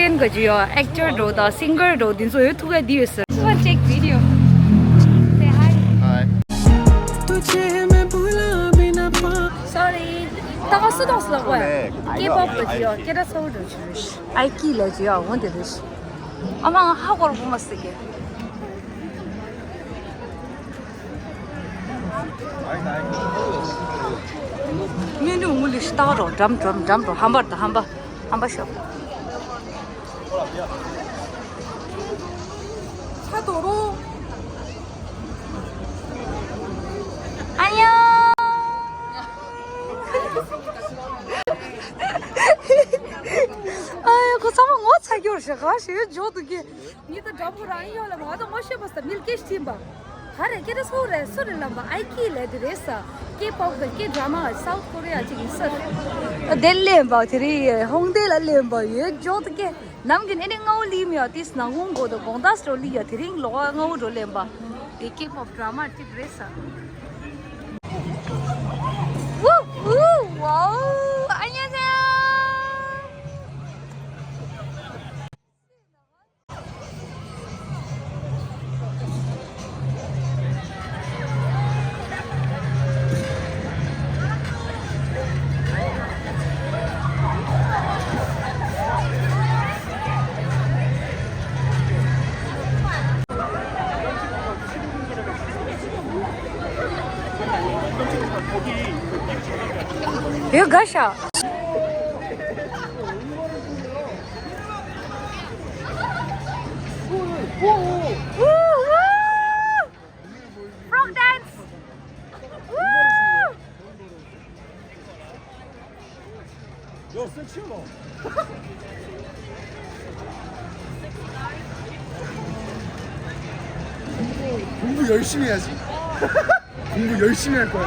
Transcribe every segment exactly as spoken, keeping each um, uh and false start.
ཀོ་རི་ཡན་ག་ཅི་ཡོད། ཨེག་ཊར་འདྲ་དང་སིང་གར་འདྲ་འདི་ཚོ་ཡོད་ཐུག་ག་འདི་ཡོད་ཟེར། Come on, take video. Say hi. Hi. Sorry. ད་ག་སུ་དང་སུ་ལ་གོ་ཡ། ཀེ་པོབ་ག་ཅི་ཡོད། ཀེ་ར་སོ་འདྲ་ཅི་ཡོད། ཨའི་ཀི་ལ་ཅི་ཡོད་འོ་འདི་རེད། ཨ་མ་ང་ཧ་གོ་ར་གོ་མ་སྲིད་གི། མི་འདི་འུ་ལི་ཤི་ཏག་རོ་འགྲམ་འགྲམ་འགྲམ་རོ་ཧམ་པར་དང་ཧམ་པ་ཧམ་པ་ཤོག་ཆ་དོ་རོ། ཨ་ཡ། ཨ་ཡ་ཁོ་ཚང་མ་ངོ་ཚ་རྒྱུར་ཞེ་ག་ཞེ་འཇོག་ཏུ་གི། ངེད་ད་འགྲམ་པོ་རང་ཡོད་ལ་ང་ད་ངོ་ཤེས་པ་ས་མིལ་ཀེ་ཤི་ཐིམ་པ། ཧ་རེ་ཀེ་རེ་སོ་རེ་སོ་རེ་ལམ་པ་ཨའི་ཀི་ལེ་དེ་རེ་ས། ཀེ་པོབ་གི་ཀེ་ཌ་ར་མ་སའུ་ཐ་ཀོ་རི་ཡ་ཅིག་ཡིན་ས་རེ། དེ་ལེན་པ་དེ་རེ་ཧོང་དེ་ལ་ལེན་པ་ཡོད་འཇོག་ཏུ་གི། ནམ་གི་ནི་ནི་ལྔ་བོ་ལི་མི་ཡ་ཏིས་ན་ཧུང་གོ་དོ་དགོང་དག་སྤྲོ་ལི་ཡ་དེ་རིང་ལོ་ལྔ་བོ་འགྲོ་ལེན་པ། དེ་ཀེ་པོབ་ཌ་ར་མ་ཅིག་རེ་ས། ཝུ་ཝུ་ཝའོ། ཨ་ཉེ་ཟེ། ཡོད་ག་ཤ། Frog dance. ཡོ་སེ་ཆི་ལོ། ཁུང་བུ་ཡོད་ཤི་མེད་ཡ་ཞིག་ཁུང་བུ་ཡོད་ཤི་མེད་གོ་ཡ།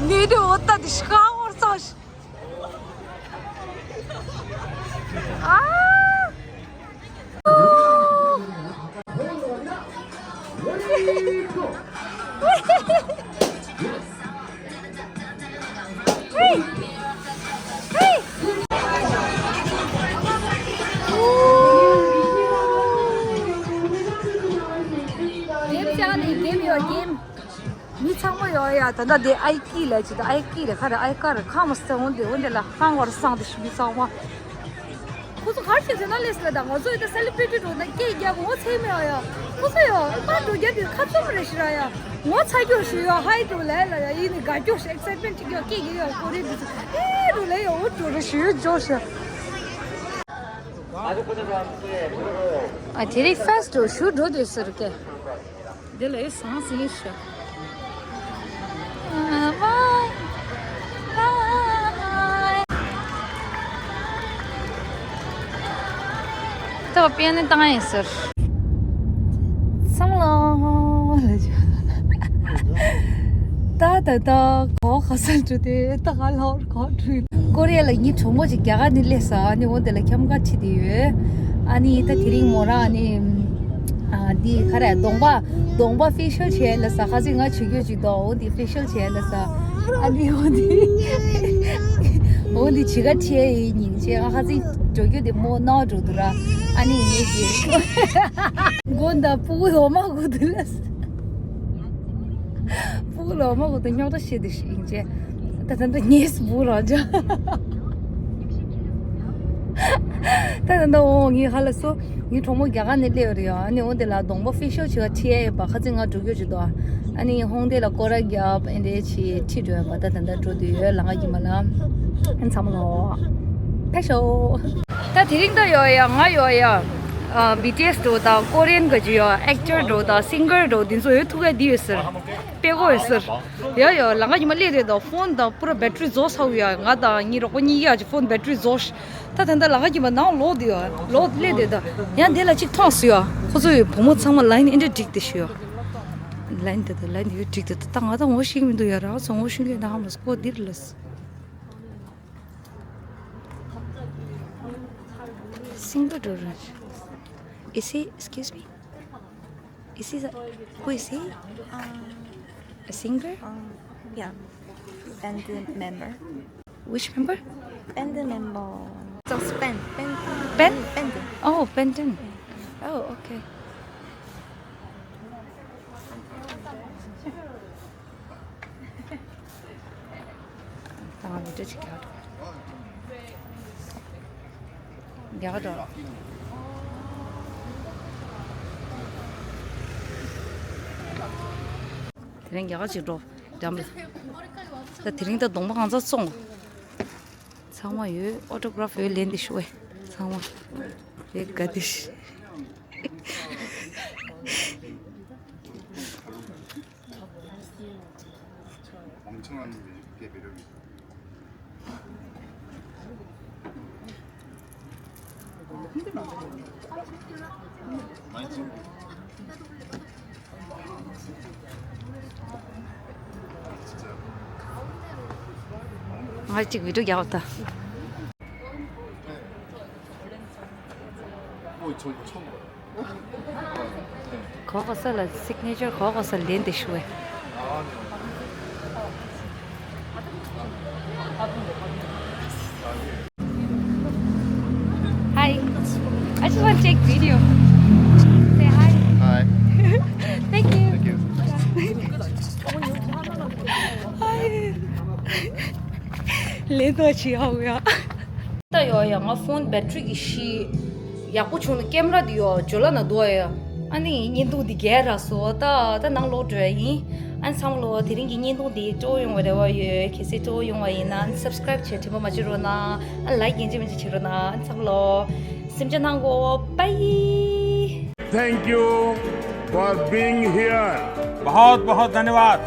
ངེད་དུ་འོ་ད་དི་ཤ་འོར་ཚ་ཤི། ཨ། གེམ་ཅག་ནི་གེམ་ཡོད་གེམ། མི་ཚང་མ་ཡོད་ཡ། ད་ལྟ་དེ་ཨའི་ཀི་ལ་ཅི་ད་ཨའི་ཀི་རེད་ཁ་རེད་ཨའི་ཀ་རེད་ཁ་མ་སྟེ་འོན་ཏེ་འོན་ཏེ་ལ་ཧང་བར་སང་དེ་ཤི་མི་ཚང་མ། ཁོ་ཚོ་གར་ཞིག་ཟེར་ན་ལས་ལ་ད་ང་ཚོ་ཡི་ད་སེ་ལི་བྷི་རི་ཊི་འགྲོ་ན་སྐད་རྒྱག་གོ་ཚད་མེད་ཨ་ཡ། ཁོ་ཚོ་ཡ་པར་འགྲོ་རྒྱབ་དེ་ཁ་ཚོམ་རེ་ཞིག་ར་ཡ། ངོ་ཚ་རྒྱུ་ཞིག་ཡ་ཧའི་འགྲོ་ལ་ལ་ཡ་ཡིན་ནི་དགའ་རྒྱུ་ཞིག་ཨེག་སའི་ཊི་མེན་ཊི་ཅིག་ཡ་སྐད་རྒྱག་ཡ་ཀོ་རེ་འདི་ཚོ་ཨེ་འགྲོ་ལ་ཡ་འོ་འགྲོ་ར་ཞིག་ཡོད་འཇོག་ཞིག་ཨ་དེ་རིང་ཕེ་སི་ཊི་ཝལ་ཞུ་འགྲོ་དུས་ཟེར་གི། དེ་ལ་ཨེ་སང་སིང་ཤ། ཏོ་པེ་ནི་ཏང་ཡིན་ཟེར། སང་ལོ། ད་ད་ད་གོ་ཁ་སང་འགྲོ་དེ་ད་ག་ལོར་གོ་འགྲོ། ཀོ་རི་ཡ་ལ་ངའི་གྲོགས་མོ་ཅིག་རྒྱ་གར་ནས་སླེབས་སོང་། ཨ་ནི་འོ་དེ་ལ་འཁྱམ་ག་ཁྲིད་དེ་ཡོད། ཨ་ནི་ད་དེ་རིང་མོ་རང་ཨ་ནི་ཨ་འདི་ག་རེ་གདོང་པ་གདོང་པ་ཕེ་ཤལ་བྱས་ལ་ས་ཁ་ཚིག་ང་བྱེད་རྒྱུ་ཅིག་འདུག་འོ་འདི་ཕེ་ཤལ་བྱས་ལ་ས། ཨ་ནི་འོ་འདི་འོ་འདི་བྱེད་ག་ཁྲིད་ཡིན་ཉིན་བྱས་ང་ཁ་ཚིག་འགྲོ་རྒྱུ་དེ་མོ་ནོར་འགྲོ་འདུག་ར། ཨ་ནི་ངས་ཀྱི་མགོ་འདའ་སྤུ་གུ་ལོ་མ་གོ་འདུག་ལ་ས། སྤུ་གུ་ལོ་མ་གོ་ད་རྙོག་དྲ་བཤད་དེ་ཞིག་ཡིན་ཅེ། ད་ད་ད་ངས་སྤུ་གུ་རང་ཅག་ད་ད་ད་འོ་ངའི་ཧ་ལ་སོ། ངའི་གྲོགས་མོ་རྒྱ་གར་ནས་སླེབས་ཡོད་རེད་ཡ། ཨ་ནི་འོ་དེ་ལ་གདོང་པ་ཕེ་ཤལ་བྱེད་པ་ཁྲིད་ཡ་ཡོད་པ། ཁ་ཚིག་ང་འགྲོ་རྒྱུ་ཅིག་འདུག་ཨ་ནི་ཧོང་དེ་ལ་སྐོར་ར་རྒྱབ་ཨེ་འདྲས་ཅིག་ཁྲིད་འགྲོ་ཡ་པ། ད་ད་ད་འགྲོ་དུས་ཡོད་ལ་ང་གི་མ་ལ་ཨ་ཚང་མ་ལོ་ཕེ་ཤོ། ད་དེ་རིང་ད་ཡོད་ཡ་ང་ཡོད་ཡ། ཨ་བི་ཊི་ཨེས་འགྲོ་དང་ཀོ་རི་ཡན་ག་ཅི་ཡོད་ཨེག་ཊར་འགྲོ་དང་སིང་གར་འགྲོ་འདི་ཚོ་ཡོད་ཐུག་ག་འདི་ཡོད་ཟེར། དཔེ་གོ་ཡོད་ཟེར། ཡ་ཡ་ལ་ང་གི་མ་སླེབས་དེ་ད་ཕོན་དང་པུ་ར་བེ་ཊི་རི་རྫོགས་ཚར་ཡ། ང་དང་ངའི་རོགས་པ་གཉིས་ཡ་ཅིག་ཕོན་བེ་ཊི་རི་རྫོགས། ད་ད་ད་ལ་ང་གི་མ་ནང་ལོག་དེ་ཡ་ལོག་སླེབས་དེ་ད་ཡང་དེ་ལ་ཅིག་མཐོང་སོང་ཡ། ཁོ་ཚོ་ཡི་བུ་མོ་ཚང་མ་ལ་ཡིན་ཨེ་འདྲ་འགྲིག་དེ་ཤི་ཡ། ལ་ཡིན་དེ་ད་ལ་ཡིན་དེ་ཡོད་འགྲིག་དེ་ད་ད་ང་ད་ངོ་ཤེས་ཀྱི་མི་འདུག་ཡ། རང་ཚོ་ངོ་ཤེས་ཀྱི་ད་ཧ་མ་སོ་ཀོ་འདིར་ལ་སི། Singer. Is he, excuse me? Is he the, who is he? A singer? Yeah. Band member. Which member? Band member. Just band. Band. Band? Band. Oh, Benton. Oh, okay. ད་ང་མི་འདྲ་ཅིག་རྒྱག་འགྲོ། རྒྱག་འགྲོ། དེ་རིང་རྒྱག་ཅིག་འགྲོ། འགྲམ་ལ། ད་དེ་རིང་ད་གདོང་པ་གང་ཚ་སོང་། ཚང་མ་ཡོད། ཨོ་ཊོ་གྷ་རབ་ཡོད། ལེན་ཏེ་ཤོག་ཨེ། ཚང་མ་ཡོད། དགའ་བདེ་ཤི། 멍청한 게 필요해. ང་གཅིག་བི་ཌིའོ་རྒྱག་འོ་ད། 어, 저 이거 처음 봐요. 네. ここさ、 signature ここさ、 ལེན་ཏེ་ཤོག་ཨེ། 아, 네. Hi. I just want to take video. Say hi. Hi. Thank you. Thank you. Hi. ལེན་ཏོ་ཆི་ཧོ་ཡ། ད་ཡོ་ཡ་ང་ཕོན་བེ་ཊི་རི་གི་ཤི། ཡག་པོ་བྱུང་ན་ཀེམ་ར་དེ་ཡོ་ཇོ་ལ་ན་དུ་ཡ། ཨ་ནི་བརྙན་ཐུང་འདི་རྒྱལ་ར་སོ། ད་ད་ནང་ལོག་འགྲོ་ཡ་ཡིན། ཨ་ནི་ཚང་མ་ལོ་དེ་རིང་གི་བརྙན་ཐུང་འདི་སྤྲོ་ཡོང་བ་རེ་བ་ཡོད། གལ་སྲིད་སྤྲོ་ཡོང་བ་ཡིན་ན་ཨ་ནི་སབ་སི་ཀ་རའིབ་བྱེད་དྲན་པ་མ་བརྗེད་རོགས་གནང་། ཨ་ནི་ལའིཀ་རྒྱན་ཆ་མི་བརྗེད་བྱེད་རོགས་གནང་། ཨ་ནི་ཚང་མ་ལོ་སེམས་ཅན་ནང་གོ་བའི། Thank you for being here. बहुत बहुत धन्यवाद।